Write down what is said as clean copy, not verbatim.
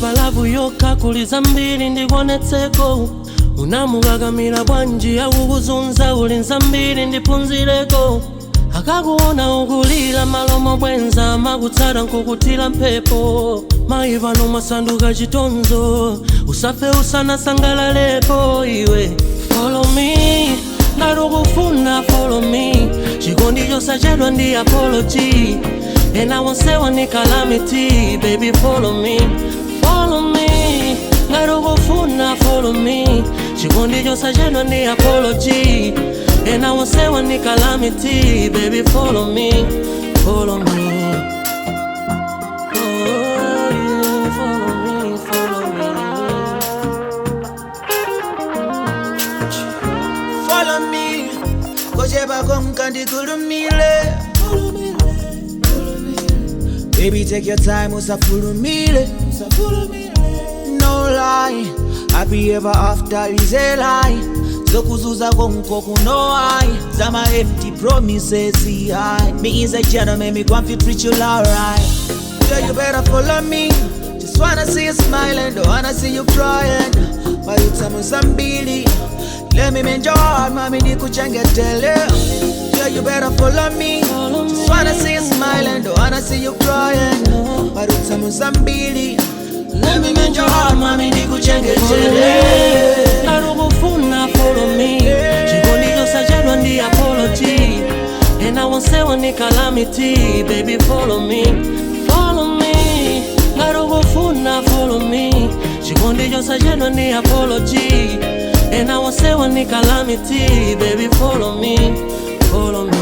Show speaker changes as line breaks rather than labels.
Sangogona palavu yokha kuliza mbiri ndikuonetseko. Unamukakamira bwanji akukuzunza uli nzambiri ndiphunzireko. Akakuona ukulira malomo bwenza makutsata nkukutira mphepo. Mayi pano mwasanduka chitonzo usafe usanasangalalepo iwe. Follow me ndarukufuna follow me chikondi chosachedwa ndi apology ena wonsewa ni calamity. Baby follow me, follow me ndarukufuna follow me chikondi chosachedwa ndi apology ena wonsewa ni calamity. Baby follow me, follow me. Oh, yeah, follow me, follow me.
Follow me, kocheba konkandikulumile. Baby, take your time, usafulumile. No lie, happy ever after is a lie. Zokuzuza konko kuno I Zama empty promises, I. Me is a gentleman, me want to treat you alright. Yeah, you better follow me. Just wanna see you smiling, don't wanna see you crying. Marutsa Mozambili. Let me mend your heart, mami, ndikuchengetele. Yeah, you better follow me. Just wanna see you smiling, don't wanna see you crying. Marutsa Mozambili. Let me mend your heart, mami, ndikuchengetele.
Ndarukufuna follow me chikondi chosachedwa ndi apology ena wonsewa ni calamity. Baby follow me, follow me ndarukufuna follow me chikondi chosachedwa ndi apology ena wonsewa ni calamity. Baby follow me, follow me.